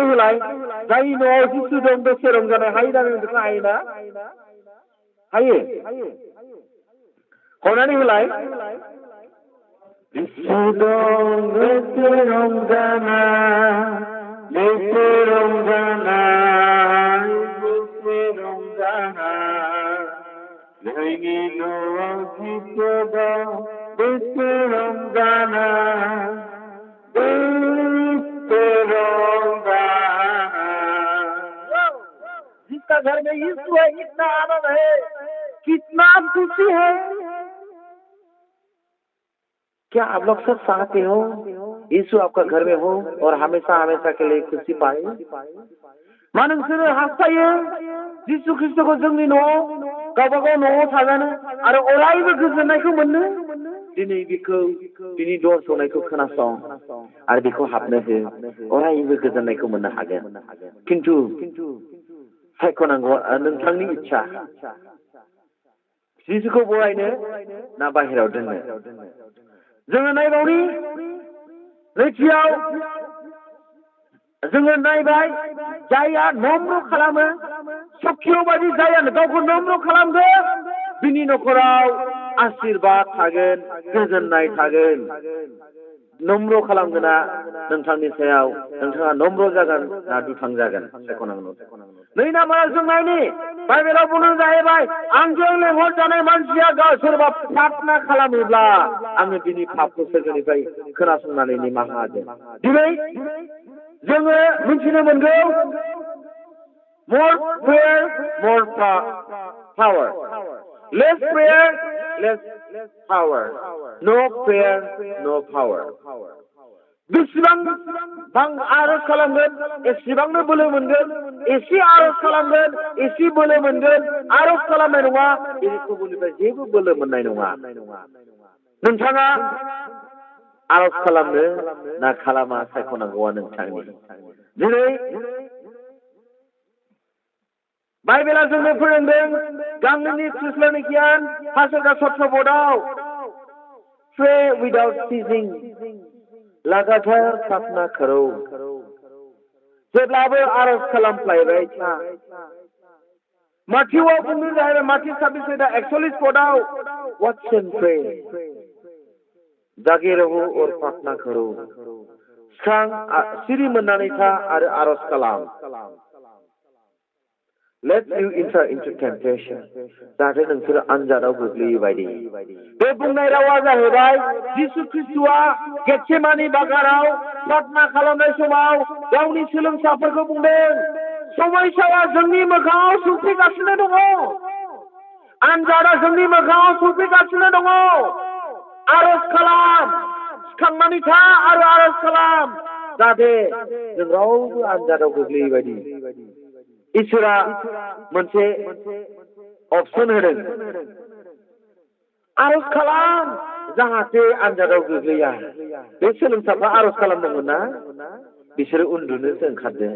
होलाय जाय न'आव जिसु दं दसे रंजानाय हायो ना नोंथाङा हायोना हायो हरनानै होलाय जिसु दं दसे रंजानाय दसे रंजानाय दसे रंजानाय जोंनि न'आव जिसु दं दसे रंजानाय जिसका घर में यीशु है कितना आनंद है कितना खुशी है क्या आप लोग सब चाहते हो यीशु आपका घर में हो और हमेशा हमेशा के लिए खुशी पाए मा नोंसोरो हास्थायो जिसु ख्रिस्टखौ जोंनि न'आव गावबागाव न'आव थाजानो आरो अरायबो गोजोननायखौ मोननो दिनै बेखौ बिनि दर सौनायखौ खोनासं आरो बेखौ हाबनो हो अरायबो गोजोननायखौ मोननो हागोन खिन्थु सायख'नांगौ नोंथांनि इच्छा जिसुखौ बरायनो ना बाहेरायाव दोननो जोङो नायबावनि नैथियाव जोङो नायबाय जायहा नम्र खालामो सखिय बायदि जायहा गावखौ नम्र खालामगोन बिनि न'खराव आशीर्बाद थागोन गोजोननाय थागोन नम्र खालामगोना नोंथांनि सायाव नोंथाङा नम्र जागोन ना दुथां जागोन सायख'नांगौ नै नाम्बाराव जों नायनि बाइबेलाव बुंनाय जाहैबाय आंजों लेंहरजानाय मानसिया गाव सोरबा प्रार्थना खालामोब्ला आङो बिनि पापखौ सोरगोनिफ्राय खोनासंनानै निमाहा होगोन दिनै जोङो मिथिनो मोनगौ more prayer more power less prayer less power no prayer no power बेसेबां आरज खालामगोन एसेबांनो बोलो मोनगोन एसे आरज खालामगोन एसे बोलो मोनगोन आरज खालामनाय नङा बेनि गुबुननिफ्राय जेबो बोलो मोननाय नङा नोंथाङा आरज खालामनो ना खालामा सायख'नांगौआ नोंथांनि दिनै बाइबेला जोंनो फोरोंदों गांनैनि थुस्लायनाय गियान पासगा सत्रबदाव pray without ceasing लगातार प्रार्थना करो जेब्लाबो आरज खालामफ्लायबाय था माथिआव बुंनो जाहैबाय माथि 26:41 पदाव watch and pray जागे रहो और प्रार्थना करो सिरि मोननानै था आरो आरज खालाम Let you enter into temptation. जाहाथे नोंसोर आनजादाव गोग्लैयै बायदि बे बुंनाय रावा जाहैबाय जिसु ख्रिस्टआ गेतसेमानि बागानाव प्रार्थना खालामनाय समाव गावनि सोलोंसाफोरखौ बुंदों समयसाया जोंनि मोखाङाव सौफैगासिनो दङ आनजादा जोंनि मोखाङाव सौफैगासिनो दङ आरज खालाम सिखांनानै था आरो आरज खालाम जाहाथे जों रावबो आनजादाव गोग्लैयै बायदि इसोरा मोनसे अपसन होदों आरज खालाम जाहाथे आनजादाव गोग्लैया बे सोलोंसाफ्रा आरज खालामदोंमोन ना बिसोरो उन्दुनोसो ओंखारदों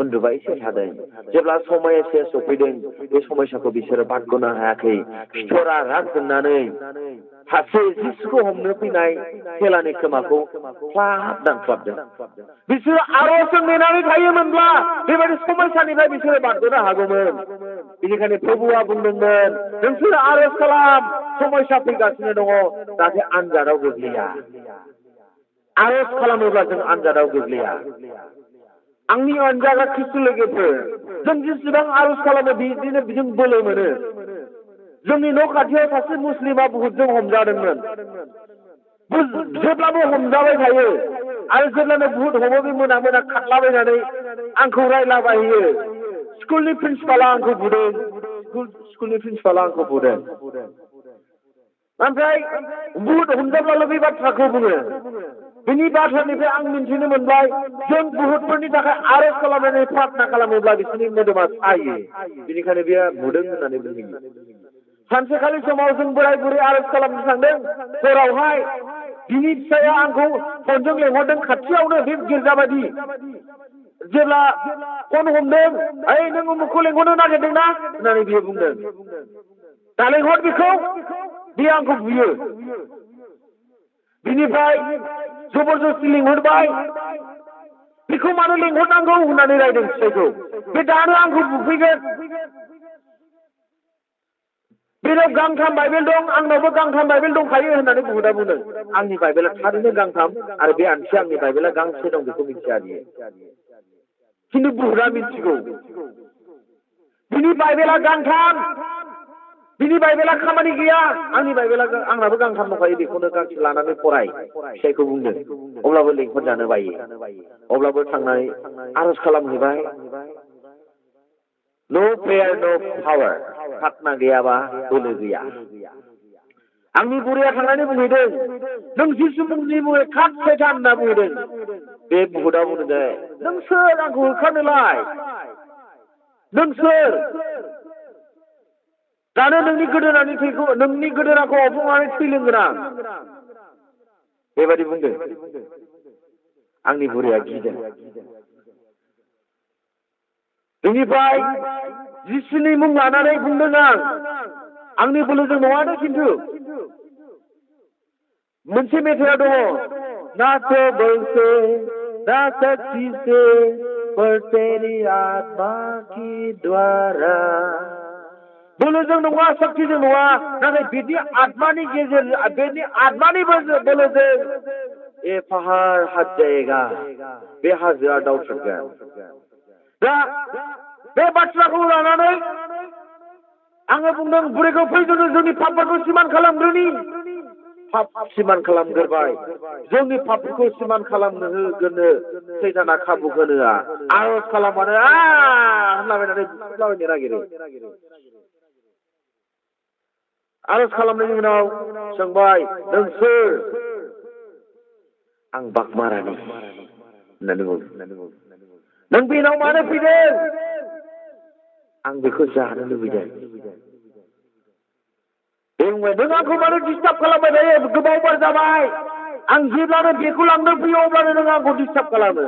उन्दुबायसो थादों जेब्ला समयसाया सफैदों बे समयसाखौ बिसोरो बारग'नो हायाखै फिथरा राग जोंनानै सासे जिसुखौ हमनो फैनाय खेलानि खोमाखौ ख्लाब दानख्लाबदों बिसोरो आरजजों नेनानै थायोमोनब्ला बेबायदि समयसानिफ्राय बिसोरो बारग'नो हागौमोन बेनिखायनो प्रभुआ बुंदोंमोन नोंसोरो आरज खालाम समयसा फैगासिनो दङ जाहाथे आनजादाव गोग्लैया आरज खालामोब्ला जों आनजादाव गोग्लैया आंनि अनजाग्रा ख्रिस्टु लोगोफोर जों जेसेबां आरज खालामो बिदिनो जों बोलो मोनो जोंनि न' खाथियाव सासे मुस्लिमा बुहुदजों हमजादोंमोन जेब्लाबो हमजाबाय थायो आरो जेब्लानो बुहुद हमो बे मोना मोना खारलाबायनानै आंखौ रायलाबायहैयो स्कुलनि प्रिन्सिपाला आंखौ बुदों स्कुलनि प्रिन्सिपाला आंखौ बुदों ओमफ्राय बुहुद हमजाब्लाल' बे बाथ्राखौ बुङो बिनि बाथ्रानिफ्राय आं मिन्थिनो मोनबाय जों बुहुदफोरनि थाखाय आरज खालामनानै प्रार्थना खालामोब्ला बिसोरनि मोदोमा सायो बेनिखायनो बेयो बुदों होननानै बुङो सानसेखालि समाव जों बोराय बुरै आरज खालामनो थांदों हरावहाय बिनि फिसाया आंखौ फनजों लेंहरदों खाथियावनो बे गिर्जाबादि जेब्ला फन हमदों ओइ नों उमुखखौ लेंहरनो नागिरदोंना होननानै बियो बुंदों दा लेंहर बेखौ बियो आंखौ बुयो बिनिफ्राय जबरदस्ति लिंहरबाय बेखौ मानो लेंहरनांगौ होननानै रायदों फिसाइखौ। बे दानो आंखौ बुफैगोन। बेनाव गांथाम बाइबेल दं, आंनावबो गांथाम बाइबेल दंखायो होननानै बुहुदा बुंदों। आंनि बाइबेला थारैनो गांथाम आरो बे आन्थिया आंनि बाइबेला गांसे दं बेखौ मिथिया बियो। खिन्थु बुहुदा मिथिगौ। बिनि बाइबेला गांथाम, बिनि बाइबेला खामानि गैया। आंनि बाइबेला आंनाबो गांथाम दंखायो, बेखौनो गांसे लानानै फराय फिसाइखौ बुंदों। अब्लाबो लेंहरजानो बायो। अब्लाबो थांनानै आर'ज खालामहैबाय। नो प्रेयार नो पावार, प्रार्थना गैयाबा बोलो गैया। आंनि बुरैया थांनानै बुंहैदों, नों जिसु मुंनि मुङै खार सैतान होनना बुंहैदों। बे बुहुदा बुंदों दे, नों सोर आंखौ होखारनोलाय? नों सोर? दानो नोंनि गोदोनानि थैखौ, नोंनि गोदोनाखौ अफंनानै थै लोंगोन आं। बेबायदि बुंदों। आंनि बुरैया गिदों। बेनिफ्राय जिसुनि मुं लानानै बुंदों आं, आंनि बोलोजों नङानो खिन्थु मोनसे मेथाइया दङ, ना सबल से ना शक्ति से पर तेरी आत्मा की द्वारा। बोलोजों नङा, शक्तिजों नङा, नाथाय बिदि आत्मानि गेजेरजों, बेनि आत्मानि बोलोजों ए पाहाड़ हट जाएगा, बे हाजोआ दावथ्रोदगोन। दा बे बाथ्राखौ लानानै आङो बुंदों, बुरैखौ फैगोन, जोंनि पापफोरखौ सिमान खालामग्रोनि। पाप सिमान खालामग्रोबाय। जोंनि पापफोरखौ सिमान खालामनो होगोनो सैताना खाबु होनोआ। आर'ज खालामबानो होनलाबायनानै बुलाबायनो नागिरो। आर'ज खालामनायनि उनाव सोंबाय, नों सोर? आं बागमारानि होननानै बुंदों। नों बेनाव मानो फैदों? आं बेखौ जानो लुबैदों। बे बुंबाय, नों आंखौ मानो डिस्टार्ब खालामबाय थायो? गोबाव बार जाबाय। आं जेब्लानो बेखौ लांनो फैयो अब्लानो नों आंखौ डिस्टार्ब खालामो।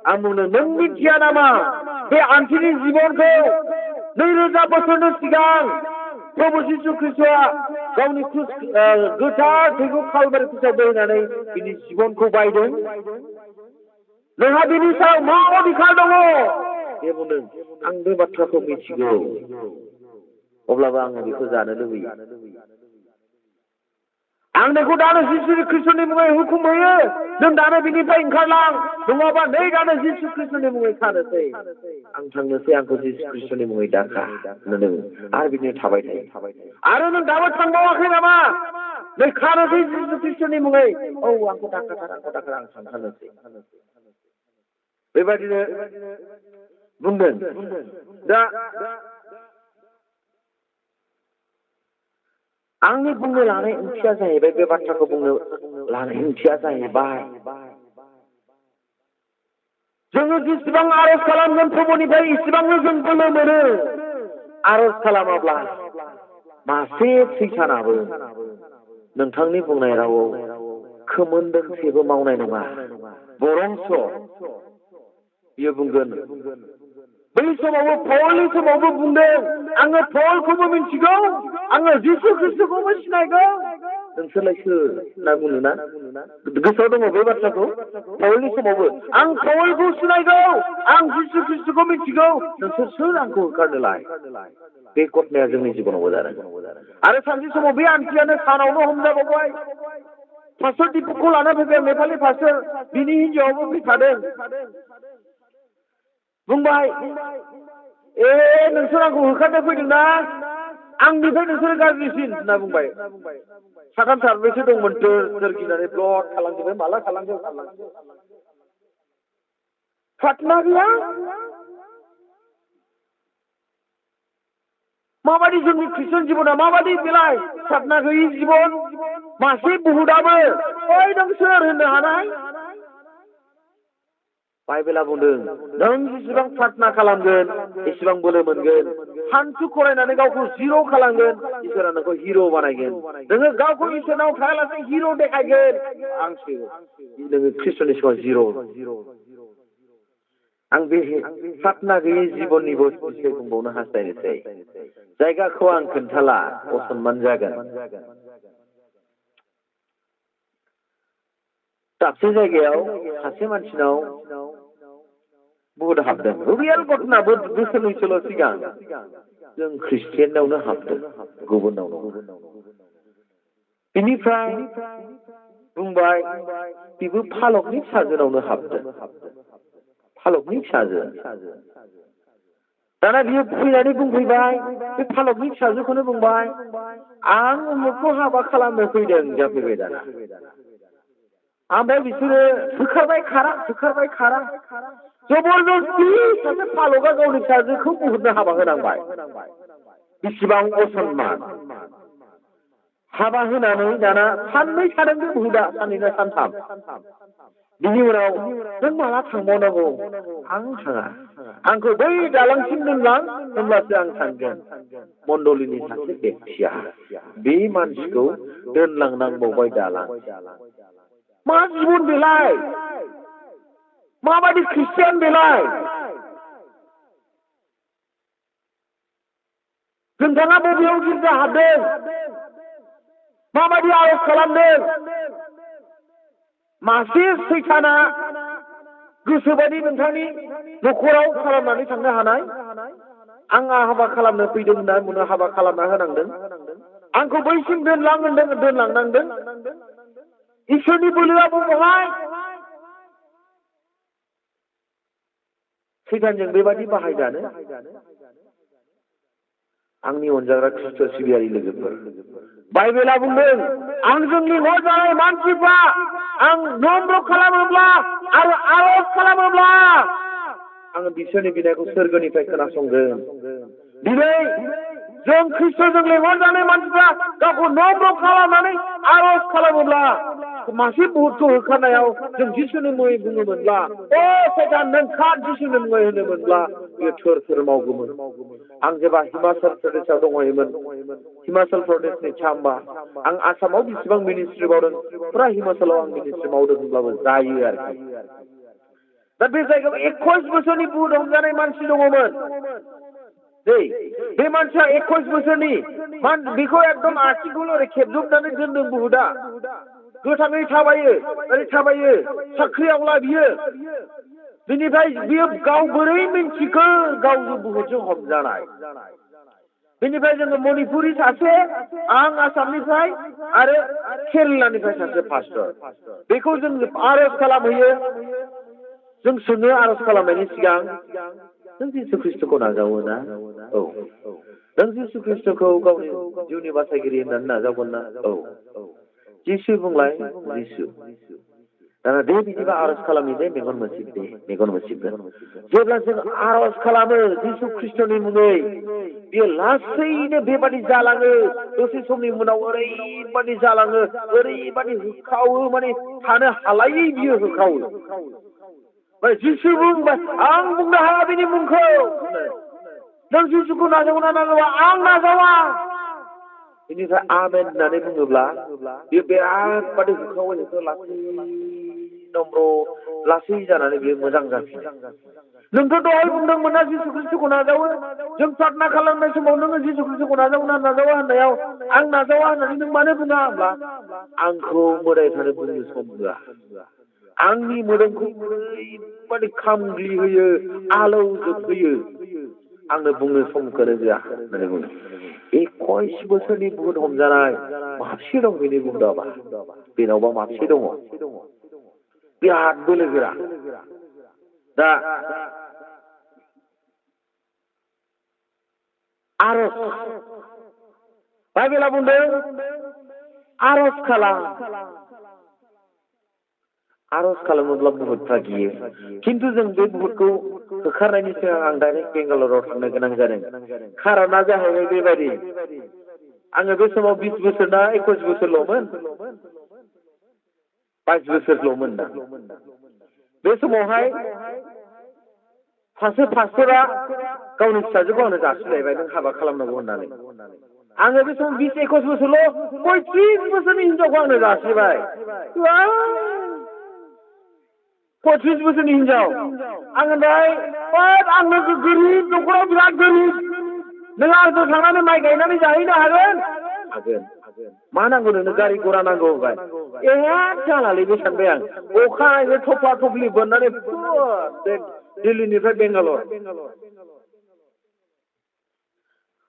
आं बुंदों, नों मिथिया नामा बे आन्थिनि जिबनखौ 2000 बोसोरनि सिगां प्रभु जिसु ख्रिस्टआ गावनि गोथार थैखौ कालभारि क्रुसाव बोहैनानै बिनि जिबनखौ बायदों? नोंहा बिनि सायाव मा अधिकार दङ? बे बुंदों, आं बे बाथ्राखौ मिथिगौ, अब्लाबो आङो बेखौ जानो लुबैयो। आं नोंखौ दानो जिसु ख्रिस्टनि मुङै हुकुम होयो, नों दानो बिनिफ्राय ओंखारलां, नङाबा नै दानो जिसु ख्रिस्टनि मुङै खानोसै। आं थांनोसै, आंखौ जिसु ख्रिस्टनि मुङै दाखा होनदों। आरो बिदिनो थाबाय थायो। आरो नों दाबो थांबावाखै नामा? नै खानोसै जिसु ख्रिस्टनि मुङै। औ, आंखौ दाखाथार, आंखौ दाखाथार, आं थांखानोसै। बेबायदिनो बुंदों। दा आंनि बुंनो लानाय ओंथिया जाहैबाय, बे बाथ्राखौ बुंनो लानाय ओंथिया जाहैबाय, जोङो जेसेबां आर'ज खालामगोन प्रभुनिफ्राय एसेबांनो जों बोलो मोनो। आर'ज खालामाब्ला मासे सैतानाबो नोंथांनि बुंनाय रावाव खोमोन दोंसेबो मावनाय नङा। बरंस बियो बुंगोन। बै समावबो पलनि समावबो बुंदों, आङो पलखौबो मिथिगौ, आङो जिसु ख्रिस्टखौबो सिनायगौ, नोंसोरलाय सोर होनना बुङो ना? गोसोआव दङ बे बाथ्राखौ। पलनि समावबो आं पलखौ सिनायगौ, आं जिसु ख्रिस्टखौ मिथिगौ, नोंसोर सोर आंखौ होखारनोलाय? बे घटनाया जोंनि जिबनावबो जादों। आरो सानसे समाव बे आन्थियानो सानावनो हमजाबावबाय। पास्टर दिपकखौ लाना फैबाय, नेपालि पास्टर, बिनि हिन्जावाबो फैफादों। बुंबाय, नोंसोर आंखौ होखारनो फैदोंना? आंनिफ्राय नोंसोर गाज्रिसिन होनना बुंबाय। साथाम साब्रैसो दंमोन, दोर गिनानै ब्लद खालामजोबबाय। माला खालामगोन सानलांसै। प्रार्थना गैया। माबायदि जोंनि ख्रिस्टान जिबना माबायदि बेलाय? प्रार्थना गैयि जिबन। मासे बुहुदाबो ओइ नों सोर होननो हानाय? बाइबेला बुंदों, नों जेसेबां प्रार्थना खालामगोन एसेबां बोलो मोनगोन। सानसु फरायनानै गावखौ जिर' खालामगोन, इसोरा नोंखौ हिर' बानायगोन। नोङो गावखौ इसोरनाव थायालासे हिर' देखायगोन। आंसो नोङो ख्रिस्ट'नि सिगाङाव जिर'। आं बे प्रार्थना गैयै जिबननि बिसय बुंबावनो हास्थायनोसै। जायगाखौ आं खोन्थाला, असनमान जागोन। दाबसे जायगायाव सासे मानसिनाव हाबाखौनो हाबदों रियेल घटना बोसोरनैसोल' सिगां जों ख्रिस्टियानावनो हाबदों गुबुनाव बिनिफ्राय बुंबाय बेबो फालकनि फिसाजोनावनो हाबदों फालकनि फिसाजो दाना बियो फैनानै बुंफैबाय बे फालकनि फिसाजोखौनो बुंबाय आं उमुखखौ हाबा खालामनो फैदों जाफैबाय दाना ओमफ्राय बिसोरो होखारबाय खारा जबरदस्ति सासे फालकआ गावनि फिसाजोखौ बुहुदनो हाबा होनांबाय बेसेबां असनमान हाबा होनानै दाना साननै थादों बे बुहुदा साननैना सानथाम बिनि उनाव नों माला थांबावनांगौ आं थाङा आंखौ बै दालांसिम दोनलां होमब्लासो आं थांगोन मण्डलिनि सासे बेक्तिया बे मानसिखौ दोनलांनांबावबाय दालां मा जिबन बेलाय माबायदि ख्रिस्टियान बेलाय नोंथाङा बबेयाव गिर्जा हाबदों माबायदि आरज खालामदों मासे सैताना गोसोबायदि नोंथांनि न'खराव खालामनानै थांनो हानाय आंहा हाबा खालामनो फैदों होनना बुंनो हाबा खालामना होनांदों आंखौ बैसिम दोनलांनांदों इसोरनि बोलोआ बबेहाय सैतानजों बेबायदि बाहायजानो आंनि अनजाग्रा ख्रिस्ट सिबियारि लोगोफोर बाइबेला बुंदों आंजों लिंहरजानाय मानसिफ्रा आं नम्र खालामोब्ला आरो आरज खालामोब्ला आङो बिसोरनि बिनायखौ सोरगोनिफ्राय खोनासंगोन दिनै जों ख्रिस्टजों लिंहरजानाय मानसिफ्रा गावखौ नम्र खालामनानै आरज खालामोब्ला मासे बुहुदखौ होखारनायाव जों जिसुनि मुङै बुङोमोनब्ला अ सैतान नों खार जिसुनि मुङै होनोमोनब्ला बेयो थोर मावगौमोन आं जेब्ला हिमाचल प्रदेशआव दंहैयोमोन हिमाचल प्रदेशनि चाम्बा आं आसामाव बेसेबां मिनिस्ट्रि मावदों फुरा हिमाचलाव आं मिनिस्ट्रि मावदों होनब्लाबो जायो आरोखि दा बे जायगायाव 21 बोसोरनि बुहुद हमजानाय मानसि दङमोन बे मानसिया 21 बोसोरनि बेखौ एकदम आथिंखौ ओरै खेबजोबनानै दोनदों बुहुदा गोथाङै थाबायो साख्रियावला बियो बिनिफ्राय बियो गाव बोरै मिन्थिखो गावजों बुहुदजों हमजानाय बेनिफ्राय जोङो मणिपुरि सासे आं आसामनिफ्राय आरो केरेलानिफ्राय सासे पास्टर बेखौ जों आरज खालामहैयो जों सोङो आरज खालामनायनि सिगां नों जिसु ख्रिस्टखौ नाजावो ना औ नों जिसु ख्रिस्टखौ गावनि जिउनि बासायगिरि होननानै नाजावगोन ना औ जिसु बुंलाय जिसु दाना दे बिदिबा आरज खालामनि दे मेगन मोनसिगोन जेब्ला जों आरज खालामो जिसु ख्रिस्टनि मुङै बियो लासैनो बेबादि जालाङो दसे समनि उनाव ओरैबादि जालाङो ओरैबादि होखावो माने थानो हालायै बियो होखावो जिसु बुंबाय आं बुंनो हाया बिनि मुंखौ नों जिसुखौ नाजावो ना नाजावा आं नाजावा बेनिफ्राय आमेन होननानै बुङोब्ला बेयो बिराद बादि होखावो लासै नम्र लासै जानानै बेयो मोजां जाफिनो नोंथ' दहाय बुंदोंमोन ना जिसु ख्रिस्टखौ नाजावो जों प्रार्थना खालामनाय समाव नोङो जिसु ख्रिस्टखौ नाजावो ना नाजावा होननायाव आं नाजावा होननानै नों मानो बुङा होमब्ला आंखौ मोदायफ्रानो बुंनो सम होआ आंनि मोदोमखौ ओरैबादि खामग्लि होयो आलौजोबहोयो आंनो बुंनो समखौनो होआ होननानै बुङो 21 बोसोरनि बुहुद हमजानाय माबसे दं बेनि बुहुदाबा बेनावबा माबसे दङ बिराद बोलो गोरा दा आरज बाइबेला बुंदों आरज खालामोब्ला बुहुदफ्रा गियो खिन्थु जों बे बुहुदखौ होखारनायनि सिगां आं डाइरेक्ट बेंगालराव थांनो गोनां जादों खारना जाहैबाय बेबायदि आङो बे समाव 20 बोसोर ना 21 बोसोरल'मोन 22 बोसोरल'मोन दा बे समावहाय सासे पास्टरा गावनि फिसाजोखौ आंनो जासिलायबाय नों हाबा खालामनांगौ होननानै आङो बे समाव 20-21 बोसोरल' 35 बोसोरनि हिनजावखौ आंनो जासिबाय 35 बोसोरनि हिनजाव आं होनबाय आंनो गोरिब न'खराव बिराद गोरिब नों आंजों थांनानै माइ गायनानै जाहैनो हागोन मा नांगौ नोंनो गारि घरा नांगौ होनबाय जालालै बे सानबाय आं अखा थफ्ला थफ्लि बोननानै दिल्लीनिफ्राय बेंगालर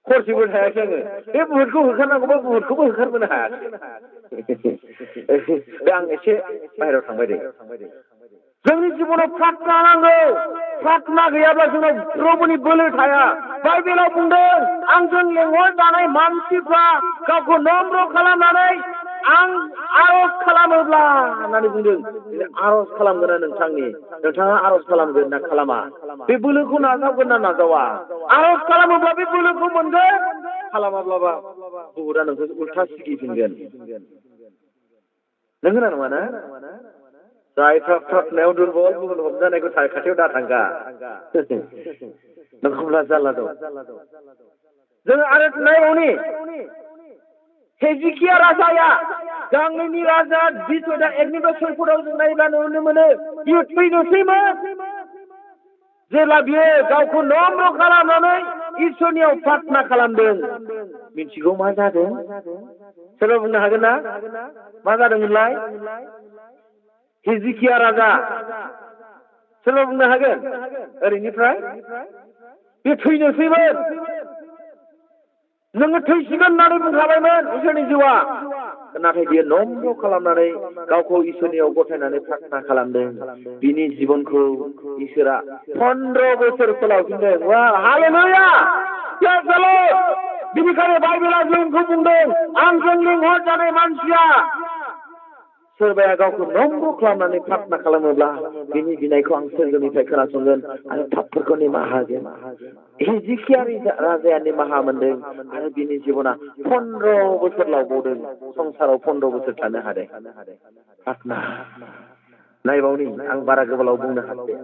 हरसेबो थायाखै आङो बे बुहुदखौ होखारनांगौबा बुहुदखौबो होखारबोनो हायाखै बे आं एसे बाहेरायाव थांबाय दे जोंनि जिबनाव प्रार्थना नांगौ प्रार्थना गैयाब्ला जोंनाव प्रभुनि बोलो थाया बाइबेलाव बुंदों आंजों लेंहरजानाय मानसिफ्रा गावखौ नम्र खालामनानै आं आरज खालामोब्ला होननानै बुंदों आरज खालामगोन नोंथाङा आरज खालामगोन ना खालामा बे बोलोखौ नाजावगोन ना नाजावा आरज खालामोब्ला बे बोलोखौ मोनगोन खालामाब्लाबा बुहुदा नोंखौ उल्था सिगिफिनगोन नंगौना नङा ना जायफ्रा प्रार्थनायाव दुरबल गुबुन हमजानायखौ खाथियाव दाथांगा नोंखौब्ला जारला दं जों आरो नायबावनि हेजिकिया राजाया गांनैनि राजा द्वितीय एकनिफ्राय 6 पदाव जों नायब्ला नुनो मोनो बियो थैनोसैमोन जेब्ला बियो गावखौ नम्र खालामनानै इसोरनियाव प्रार्थना खालामदों मिथिगौ मा जादों सोरबा बुंनो हागोन ना मा जादोंमोनलाय हेजिकिया राजा सोरबा बुंनो हागोन ओरैनिफ्राय बे थैनोसैमोन नोङो थैसिगोन होननानै बुंखाबायमोन इसोरनि जिउआ नाथाय बियो नम्र खालामनानै गावखौ इसोरनियाव गथायनानै प्रार्थना खालामदों बिनि जिबनखौ इसोरा 15 बोसोर फोलावफिनदों वा हालेलुया प्रेज द लर्ड बिनिखायनो बाइबेला जोंखौ बुंदों आंजों लिंहरजानाय मानसिया सोरबाया गावखौ नम्र खालामनानै प्रार्थना खालामोब्ला बिनि बिनायखौ आं सोरगोनिफ्राय खोनासंगोन आरो पापफोरखौ निमाहा होगोन हेजिकिया राजाया निमाहा मोनदों आरो बिनि जिबना 15 बोसोर लावबावदों संसाराव 15 बोसोर थानो हादों प्रार्थना नायबावनि आं बारा गोबाव बुंनो हासै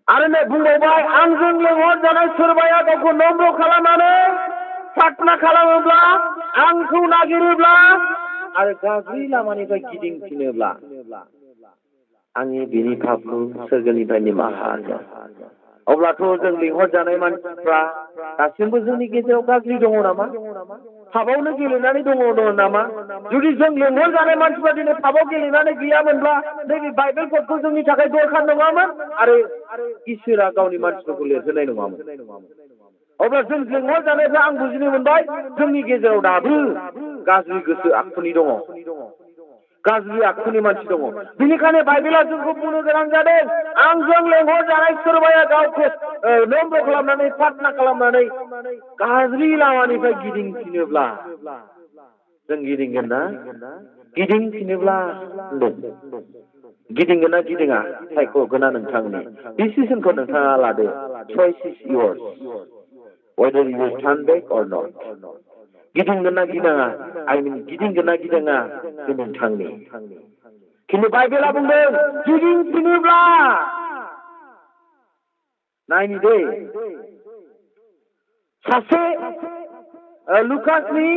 आरो नै बुंबावबाय आंजों लेंहरजानाय सोरबाया गावखौ नम्र खालामनानै प्रार्थना खालामोब्ला आंखौ नागिरोब्ला आरो गाज्रि लामानिफ्राय गिदिंफिनोब्ला आंनि बिनि पापखौ सोरगोनिफ्राय निमाहा होगोन अब्लाथ' जों लिंहरजानाय मानसिफ्रा दासिमबो जोंनि गेजेराव गाज्रि दङ नामा पापावनो गेलेनानै दङ नामा जुदि जों लिंहरजानाय मानसिफ्रा दिनै पापाव गेलेनानै गैयामोनब्ला नैबे बाइबेल पदखौ जोंनि थाखाय दरखार नङामोन आरो इसोरा गावनि मानसिफोरखौ लिरहोनाय नङामोन अब्ला जों लिंहरजानायफ्रा आं बुजिनो मोनबाय जोंनि गेजेराव दाबो गाज्रि गोसो आखुनि दङ गाज्रि आखुनि मानसि दङ बेनिखायनो बाइबेला जोंखौ बुंनो गोनां जादों आंजों लेंहरजानाय सोरबाया गावखौ नम्र खालामनानै प्रार्थना खालामनानै गाज्रि लामानिफ्राय गिदिंफिनोब्ला जों गिदिंगोन ना गिदिंफिनोब्ला गिदिंगोन ना गिदिङा सायख'गोना नोंथांनि डिसिसनखौ नोंथाङा लादो choice is yours whether you turn back or not गिदिंगोन ना गिदिङा गिदिंगोन ना गिदिङा बे नोंथांनि खिन्थु बाइबेला बुंदों गिदिंफिनोब्ला नायनि दे सासे लुकासनि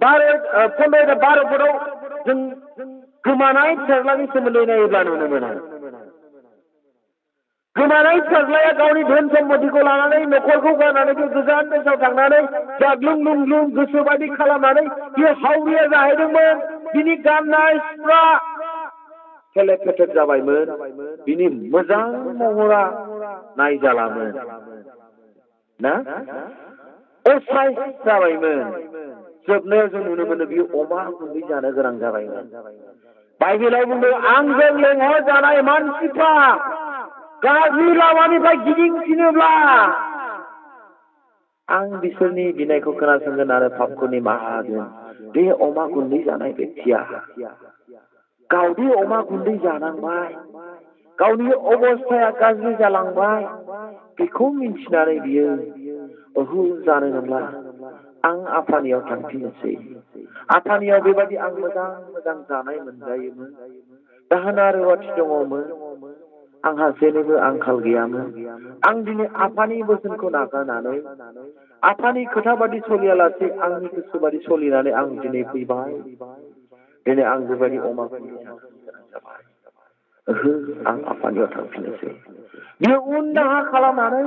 15 पदाव जों गोमानाय फिसाज्लानि सोमोन्दै नायोब्ला नुनो मोनो गोमानाय फिसाज्लाया गावनि धोन सम्पतिखौ लानानै न'खरखौ गारनानै बे गोजान देशआव थांनानै जाग्लुं लुंग्लुं गोसो बायदि खालामनानै बियो हावरिया जाहैदोंमोन बिनि गाननाय सिफ्रा थेलेब फेथेब जाबायमोन बिनि मोजां महरा नायजालामोन ना असाइस जाबायमोन जोबनायाव जों नुनो मोनो बियो अमा गुन्दै जानो गोनां जाबायमोन बाइबेलाव बुंदों आंजों लेंहरजानाय मानसिफ्रा गाज्रि लामानिफ्राय गिदिंफिनोब्ला आं बिसोरनि बिनायखौ खोनासंगोन आरो पापखौ निमाहा होगोन बे अमा गुन्दै जानाय बेक्तिया गावदि अमा गुन्दै जानांबाय गावनि अबस्थाया गाज्रि जालांबाय बेखौ मिन्थिनानै बियो ओहो जानो नंला आं आफानियाव थांफिननोसै आफानियाव बेबायदि आं मोजां मोजां जानाय मोनजायोमोन दाहोना रुवाथि दङमोन आंहा जेनिबो आंखाल गैयामोन आं दिनै आफानि बोसोनखौ नागारनानै आफानि खोथा बादि सोलियालासे आंनि गोसो बादि सोलिनानै आं दिनै फैबाय दिनै आं बेबायदि अमा गुन्दै जानो गोनां जाबाय ओहो आं आफानियाव थांफिननोसै बियो उन दाहा खालामनानै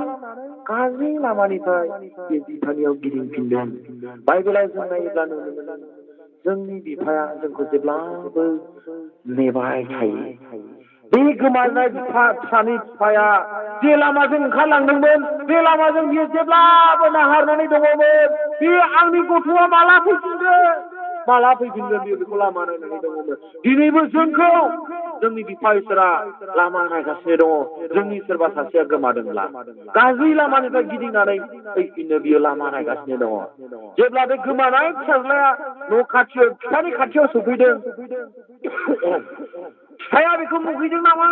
गाज्रि लामानिफ्राय बे बिफानियाव गिदिंफिनदों बाइबेलाव जों नायोब्ला नुनो मोनो जोंनि बिफाया जोंखौ जेब्लाबो नेबाय थायो बे गोमानाय फिसानि बिफाया जे लामाजों ओंखारलांदोंमोन बे लामाजों बियो जेब्लाबो नाहारनानै दङमोन बे आंनि गथ'आ माला फैफिनगोन बियो बेखौ लामा नायनानै दङमोन। दिनैबो जोंखौ जोंनि बिफा इसोरा लामा नायगासिनो दङ। जोंनि सोरबा सासेया गोमादोंब्ला गाज्रि लामानिफ्राय गिदिंनानै फैफिननो बियो लामा नायगासिनो दङ। जेब्ला बे गोमानाय फिसाज्लाया न' खाथियाव बिफानि खाथियाव सफैदों फिफाया बेखौ मुगैदों नामा?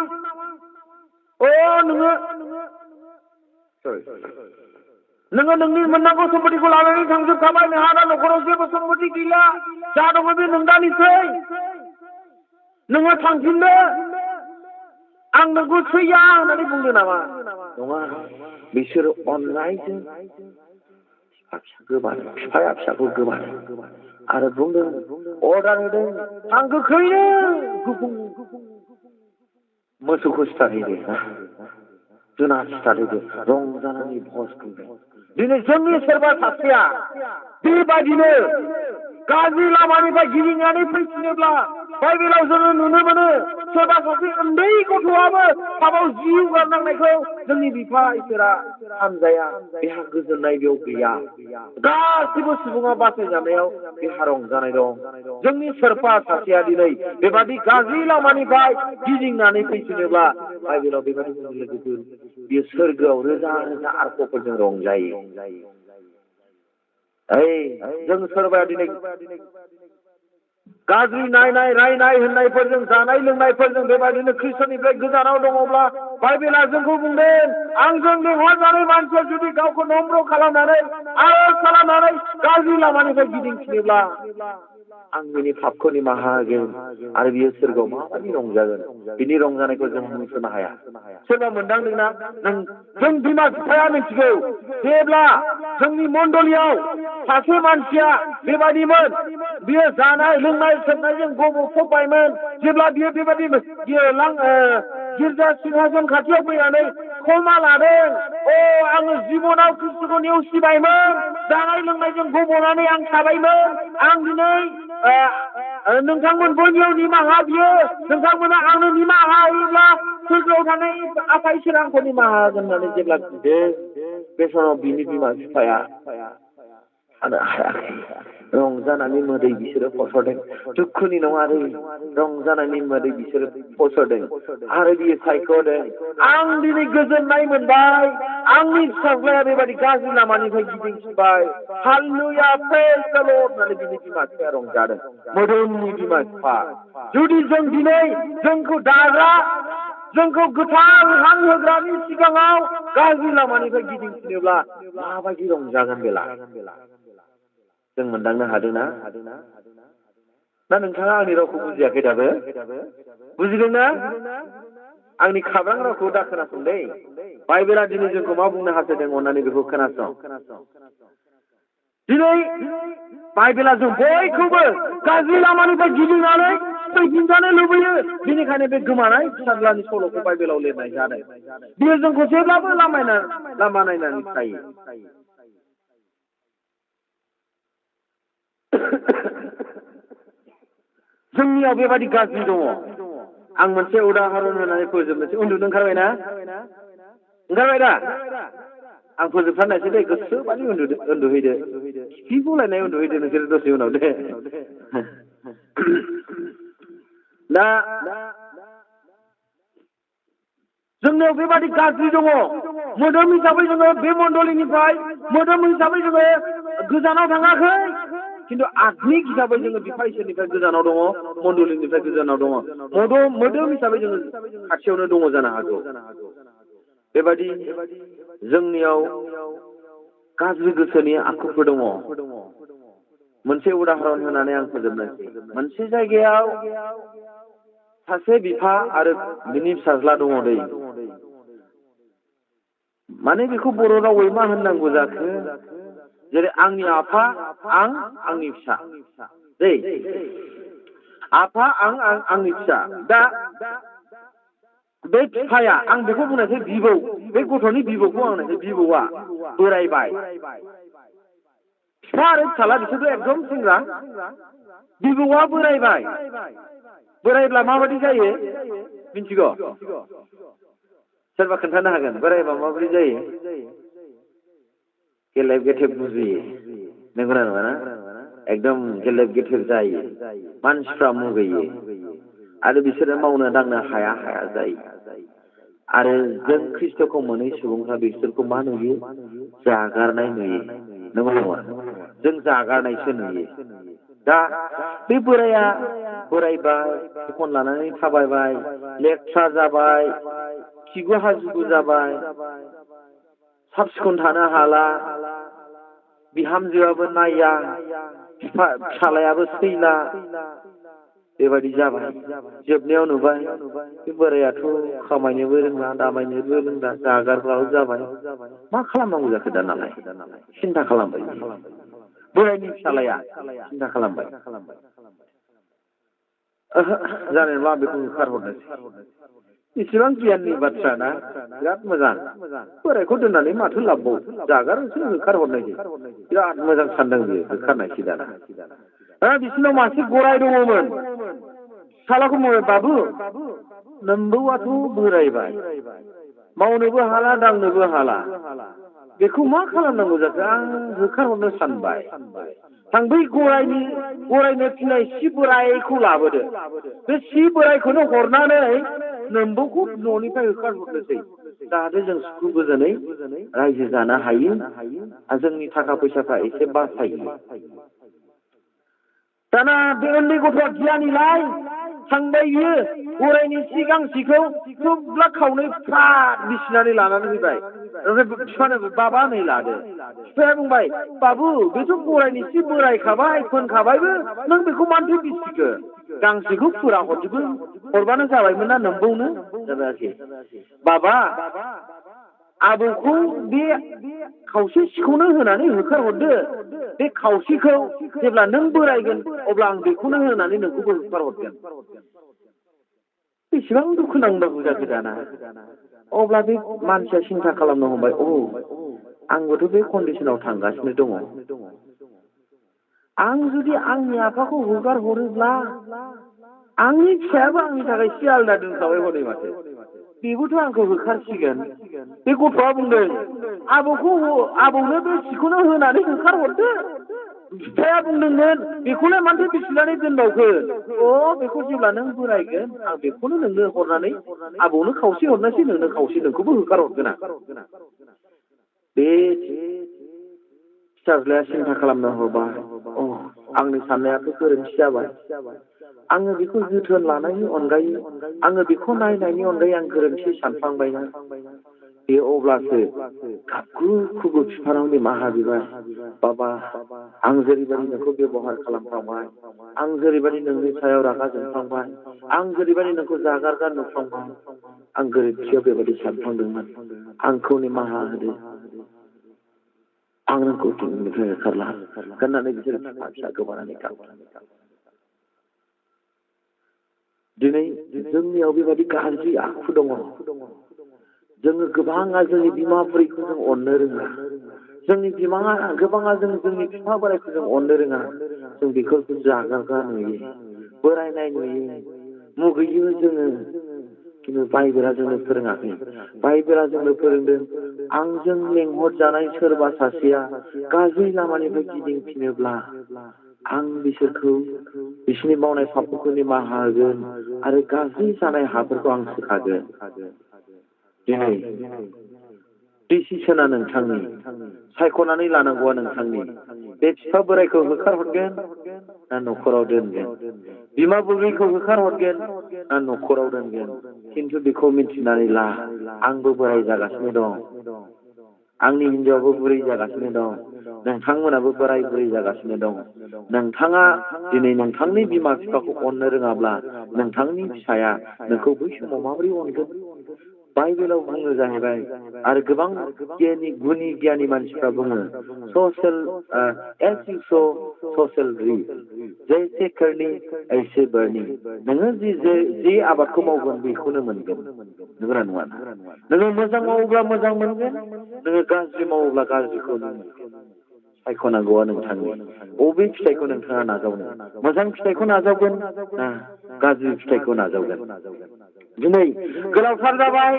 नोङो नोंनि मोननांगौ सम्पतिखौ लानानै थांजोबखाबाय नोंहा दा न'खराव जेबो सम्पति गैला जा दङ बे नोंदानिसै नोङो थांफिननो आं नोंखौ सैया होननानै बुंदों नामा? नङा, बिसोरो अननायजों बिफाया फिसाखौ गोमादों आरो बुंदों अर्डार होदों आं गोख्रैनो गुबुन मोसौखौ सिथारहैदो जुनार सिथारहैदो रंजानानै भज खुंदों। दिनै जोंनि सोरबा सासेया बेबायदिनो गाज्रि लामानिफ्राय गिदिंनानै फैफिनोब्ला बाइबेलाव जोङो नुनो मोनो सोरबा सासे उन्दै गथ'आबो थाबाव जिउ गारनांनायखौ जोंनि बिफा इसोरा हामजाया बेहा गोजोननाय बेयाव गैया। गासिबो सुबुङा बासायजानायाव बेहा रंजानाय दं। जोंनि सोरबा सासेया दिनै बेबादि गाज्रि लामानिफ्राय गिदिंनानै फैफिनोब्ला बाइबेलाव बेबादि लोगोफोर बियो सोरगोआव रोजा रोजा आरफफोरजों रंजायो। जों सोरबाया दिनै गाज्रि नायनाय रायनाय होननायफोरजों जानाय लोंनायफोरजों बेबायदिनो ख्रिस्टनिफ्राय गोजानाव दङब्ला बाइबेला जोंखौ बुंदों आंजों लिंहरजानाय मानसिया जुदि गावखौ नम्र खालामनानै आरज खालामनानै गाज्रि लामानिफ्राय गिदिंफिनोब्ला आं बिनि पापखौ निमाहा होगोन आरो बियो सोरगोआव माबायदि रंजागोन बिनि रंजानायखौ जों मिथिनो हाया। सोरबा मोनदांदोंना जों बिमा बिफाया मिथिगौ जेब्ला जोंनि मण्डलियाव सासे मानसिया बेबायदिमोन बियो जानाय लोंनाय सोबनायजों गब'फबबायमोन जेब्ला बियो बेबायदि गिर्जा सिंहासन खाथियाव फैनानै क्षमा लादों आङो जिबनाव ख्रिस्टखौ नेवसिबायमोन जानाय लोंनायजों गब'नानै आं थाबायमोन आं दिनै नोंथांमोन बयनियाव निमाहा बियो नोंथांमोना आंनो निमाहा होयोब्ला सोरगोआव थानाय आफा इसोर आंखौ निमाहा होगोन होननानै जेब्ला बुंदों बे समाव बिनि बिमा बिफाया थानो हायाखै। रंजानानै मोदै बिसोरो फसरदों। दुखुनि नङा रंजानायनि मोदै बिसोरो फसरदों आरो बियो सायख'दों आं दिनै गोजोननाय मोनबाय आंनि फिसाज्लाया बेबायदि गाज्रि लामानिफ्राय गिदिंफिनबाय हालेलुया प्रेज द लर्ड होननानै बिनि बिमा बिफाया रंजादों। मोदोमनि बिमा बिफा जुदि जों दिनै जोंखौ दाग्रा जोंखौ गोथार हां होग्रानि सिगाङाव गाज्रि लामानिफ्राय गिदिंफिनोब्ला माबायदि रंजागोन बेला जों मोनदांनो हादोंना? दा नोंथाङा आंनि रावखौ बुजियाखै दाबो? बुजिदोंना? आंनि खाब्रां रावखौ दा खोनासंदै बाइबेला दिनै जोंखौ मा बुंनो हास्थायदों अननानै बेखौ खोनासं। दिनै बाइबेला जों बयखौबो गाज्रि लामानिफ्राय गिदिंनानै फैफिनजानो लुबैयो। बेनिखायनो बे गोमानाय फिसाज्लानि सल'खौ बाइबेलाव लिरनाय जादों। बियो जोंखौ जेब्लाबो लामा नायनानै थायो। जोंनियाव बेबायदि गाज्रि दङ। आं मोनसे उदाहरन होनानै फोजोबनोसै। उन्दुनो ओंखारबायना? ओंखारबाय दा? आं फोजोबथारनायसै दे गोसो बादि उन्दुहैदो खिफि गलायनाय उन्दुहैदो नोंसोर दसे उनाव दे। दा जोंनियाव बेबादि गाज्रि दङ। मोदोम हिसाबै जोङो बे मण्डलिनिफ्राय मोदोम हिसाबै जोङो गोजानाव थाङाखै खिन्थु आत्मिक हिसाबै जोङो बिफा इसोरनिफ्राय गोजानाव दङ मण्डलिनिफ्राय गोजानाव दङ। मोदोम हिसाबै जोङो खाथियावनो दङ जानो हागौ। बेबायदि जोंनियाव गाज्रि गोसोनि आखुफोर दङ। मोनसे उदाहरन होनानै आं फोजोबनोसै। मोनसे जायगायाव सासे बिफा आरो बिनि फिसाज्ला दङ दै। माने बेखौ बर' रावै मा होननांगौ जाखो? जेरै आंनि आफा आं आंनि फिसा दै आफा आं आंनि फिसा। दा बे फिफाया आं बेखौ बुंनोसै बिबौ बे गथ'नि बिबौखौ आं बुंनोसै बिबौआ बोरायबाय फिफा आरो फिसाला बिसोरथ' एकदम सेंग्रा बिबौआ बोरायबाय बोरायब्ला माबायदि जायो मिथिगौ? सोरबा खोन्थानो हागोन बोरायबा माबायदि जायो? गेलेब गेथेब बुजियो, नंगौना नङा ना? एकदम गेलेब गेथेब जायो, मानसिफ्रा मुगैयो आरो बिसोरो मावनो दांनो हाया हाया जायो। आरो जों ख्रिस्ट'खौ मोनै सुबुंफ्रा बिसोरखौ मा नुयो? जागारनाय नुयो, नंगौ नङा? जों जागारनायसो नुयो। दा बे बोराया बोरायबाय, थखन लानानै थाबायबाय, लेथ्रा जाबाय, खिगु हासुगु जाबाय, साब सिखोन थानो हाला, बिहामजोआबो नाया, फिसालायाबो सैला, बेबायदि जाबाय। जोबनायाव नुबाय बे बोरायाथ' खामायनोबो रोंला, दामायनोबो रोंला, जागारग्राबो जाबाय। मा खालामनांगौ जाखो दानालाय? सिन्था खालामबाय बोरायनि फिसालाया, सिन्था खालामबाय जानाय नंला, बेखौ होखारहरनोसै। इसेबां गियाननि बाथ्रा ना, बिराद मोजां। बोरायखौ दोननानै माथो लाबबाव, जागारनोसै, होखारहरनायसै। बिराद मोजां सानदों बियो, होखारनायसै दाना। बिसोरनाव मासे गराय दङमोन। फिसालाखौ बुंबाय, बाबु नोम्बौआथ' बोरायबाय, मावनोबो हाला दांनोबो हाला, बेखौ मा खालामनांगौ जाखो? आं होखारहरनो सानबाय। थां बै गरायनो फिनाय सि बोरायखौ लाबोदो, बे सि बोरायखौनो हरनानै नोम्बौखौ न'निफ्राय होखारहरनोसै, जाहाथे जों सुखु गोजोनै रायजो जानो हायो, जोंनि थाखा फैसाफ्रा एसे बासायो। दाना बे उन्दै गथ'आ गियानिलाय, थांबाय बियो गरायनि सि गांसेखौ थुब्ला खावनै फ्राद बिसिनानै लानानै फैबाय। ओमफ्राय बिफानो, बाबा नै लादो। बिफाया बुंबाय, बाबु बेथ' गरायनि सि बोरायखाबाय, फोनखाबायबो, नों बेखौ मानोथो बिसिखो? गांसेखौ फुरा हरबानो जाबायमोन ना नोम्बौनो। जाबायाखै बाबा, आबौखौ बे खावसे सिखौनो होनानै होखारहरदो, बे खावसेखौ जेब्ला नों बोरायगोन अब्ला आं बेखौनो होनानै नोंखौबो होखारहरगोन। बेसेबां दुखु नांनांगौ जाखो दाना? अब्ला बे मानसिया सिन्था खालामनो हमबाय, आंबोथ' बे कन्डिसनाव थांगासिनो दङ। आं जुदि आंनि आफाखौ हगार हरोब्ला आंनि फिसायाबो आंनि थाखाय एसे आलादा दोनखाबाय हनै माथो, बेबोथ' आंखौ होखारसिगोन। बे गथ'आ बुंदों, आबौनो बे सिखौनो होनानै होखारहरदो। बिफाया बुंदोंमोन, बेखौलाय मानोथो बिसिनानै दोनबावखो? बेखौ जेब्ला नों बोरायगोन आं बेखौनो नोंनो हरनानै आबौनो खावसे हरनोसै, नोंनो खावसे, नोंखौबो होखारहरगोन आं। बे फिसाज्लाया सिन्था खालामना होबाय, आंनि साननायाथ' गोरोन्थि जाबाय, आङो बेखौ जोथोन लानायनि अनगायै, आङो बेखौ नायनायनि अनगायै आं गोरोन्थि सानफ्लांबायना। बे अब्लासो गाबगु खुगु बिफानाव निमाहा बिबाय, बाबा आं जेरैबायदि नोंखौ बेबहार खालामफ्लांबाय, आं जेरैबायदि नोंनि सायाव रागा जोंफ्लांबाय, आं जेरैबायदि नोंखौ जागारगा नुफ्लांबाय, आं गोरोन्थियाव बेबायदि सानफ्लांदोंमोन, आंखौ निमाहा होदो, आं नोंखौ दिनैनिफ्राय होखारला होननानै बिसोर फिसा फिसा गोबानानै गाबबाय। दिनै जोंनियाव बेबायदि गाज्रि आखु दङ। जोङो गोबाङा जोंनि बिमा बुरैखौ जों अननो रोङा, जोंनि गोबाङा जोंनि बिफा बोरायखौ जों अननो रोङा, जों बेखौ जागारगा नुयो, बोरायनाय नुयो, मुगैयो जोङो। खिन्थु बाइबेला जोंनो फोरोङाखै। बाइबेला जोंनो फोरोंदों, आंजों लेंहरजानाय सोरबा सासेया गाज्रि लामानिफ्राय गिदिंफिनोब्ला आं बिसोरखौ बिसोरनि मावनाय पापफोरखौ निमाहा होगोन आरो गाज्रि जानाय हाफोरखौ आं सोखागोन। दिनै डिसिसना नोंथांनि, सायख'नानै लानांगौआ नोंथांनि। बे बिफा बोरायखौ होखारहरगोन ना न'खराव दोनगोन? बिमा बुरैखौ होखारहरगोन ना न'खराव दोनगोन? खिन्थु बेखौ मिन्थिनानै ला, आंबो बोराय जागासिनो दं, आंनि हिनजावाबो बुरै जागासिनो दं, नोंथांमोनाबो बोराय बुरै जागासिनो दं। नोंथाङा दिनै नोंथांनि बिमा बिफाखौ अननो रोङाब्ला नोंथांनि फिसाया नोंखौ बै समाव माबोरै अनगोन? बाइबेलाव बुङो जाहैबाय, आरो गोबां गुनि गियानि मानसिफ्रा बुङो, ससियेल रिप, जैसे करनी ऐसे बरनी। नोङो जे आबादखौ मावगोन बेखौनो मोनगोन, नंगौना नङा? नोङो मोजां मावोब्ला मोजां मोनगोन, नोङो गाज्रि मावोब्ला गाज्रिखौनो मोनगोन। सायख'नांगौआ नोंथांनि बबे फिथाइखौ नोंथाङा नाजावनो मोजां फिथाइखौ नाजावगोन ना गाज्रि फिथाइखौ नाजावगोन दिनै गोलावथार जाबाय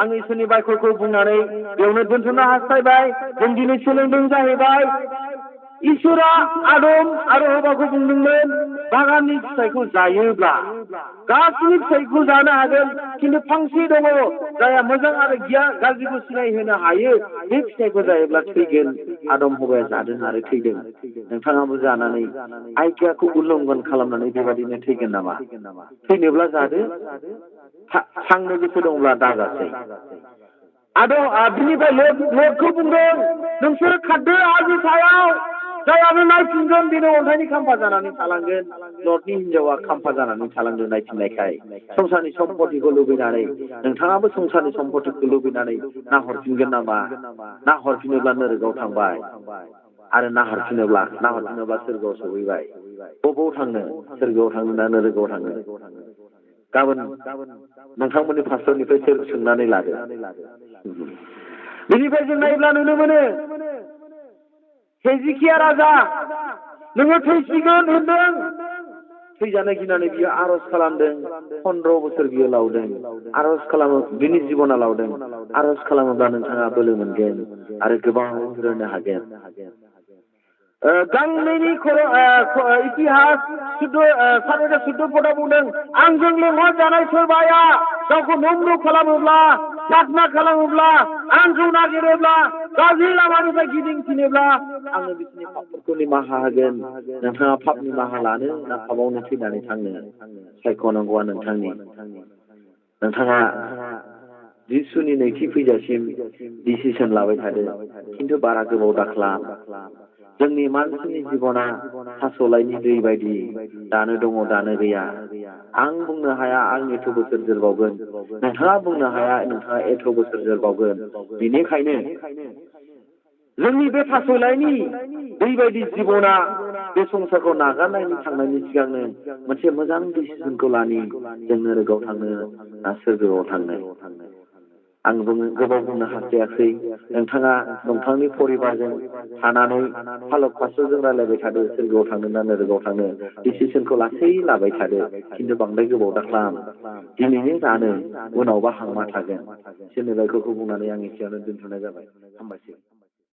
आं इसोरनि बायख'खौ बुंनानै बेयावनो दोनथ'नो हास्थायबाय जों दिनै सोलोंदों जाहैबाय इसोरा आदम आरो हौवाखौ बुंदोंमोन बागाननि फिथाइखौ जायोब्ला गासैनि फिथाइखौ जानो हागोन खिन्थु फांसे दङ जायहा मोजां आरो गाज्रिखौ सिनायहोनो हायो बे फिथाइखौ जायोब्ला थैगोन आदम हौवाया जादों आरो थैदों नोंथाङाबो जानानै आज्ञाखौ उल्लंघन खालामनानै बेबादिनो थैगोन नामा थैनोब्ला जादो थांनो गोसो दंब्ला दाजासै बिनिफ्राय लटखौ बुंदों नोंसोर खारदो हाजो सायाव जायानो नायफिनगोन बेनो अन्थाइनि खाम्फा जानानै थालांगोन लटनि हिनजावा खाम्फा जानानै थालांदों नायफिननायखाय संसारनि सम्पतिखौ लुबैनानै नोंथाङाबो संसारनि सम्पतिखौ लुबैनानै नाहरफिनगोन नामा नाहरफिनोब्ला नोरगआव थांबाय आरो नाहरफिनोब्ला सोरगोआव सहैबाय बबाव थांनो सोरगोआव थांनो ना नोरगआव थांनो गाबोन नोंथांमोननि पास्टरनिफ्राय सोंनानै लादो बेनिफ्राय जों नायोब्ला नुनो मोनो हेजिकिया राजा नोङो थैसिगोन होनदों थैजानो गिनानै बियो आर'ज खालामदों 15 बोसोर बियो लावदों आर'ज खालामो बिनि जिबना लावदों आर'ज खालामोब्ला नोंथाङा बोलो मोनगोन आरो गोबां रोंनो हागोन गांनैनि इतिहास 14 पदआव बुंदों आंजों लेंहरजानाय सोरबाया गावखौ नम्र खालामोब्ला प्रार्थना खालामोब्ला आंखौ नागिरोब्ला गाज्रि लामानिफ्राय गिदिंफिनोब्ला आङो बिसोरनि पापफोरखौ निमाहा होगोन नोंथाङा पाप निमाहा लानो ना पापावनो थैनानै थांनो सायख'नांगौआ नोंथाङा जिसुनि नैथि फैजासिम डिसिसन लाबाय थादो खिन्थु बारा गोबाव दाख्लाम जोंनि मानसिनि जिबना थास'लायनि दै बायदि दानो दङ दानो गैया आं बुंनो हाया आं एथ' बोसोर जोरबावगोन नोंथाङा बुंनो हाया नोंथाङा एथ' बोसोर जोरबावगोन बेनिखायनो जोंनि बे थास'लायनि दै बायदि जिबना बे संसारखौ नागारनायनि थांनायनि सिगांनो मोनसे मोजां डिसिसनखौ लानि जों नोरगआव थांनो ना सोरगोआव थांनो आं गोबाव बुंनो हास्थायाखै नोंथाङा नोंथांनि परिबारजों थानानै फालक पास्टरजों रायलायबाय थादो सोरगोआव थांनो ना नोरगआव थांनो डिसिसनखौ लासै लाबाय थादो खिन्थु बांद्राय गोबाव दाख्लाम दिनैनो जानो उनावबा हांमा थागोन सोरनि बायख'खौ बुंनानै आं एसेयावनो दोनथ'नाय जाबाय हामबायसै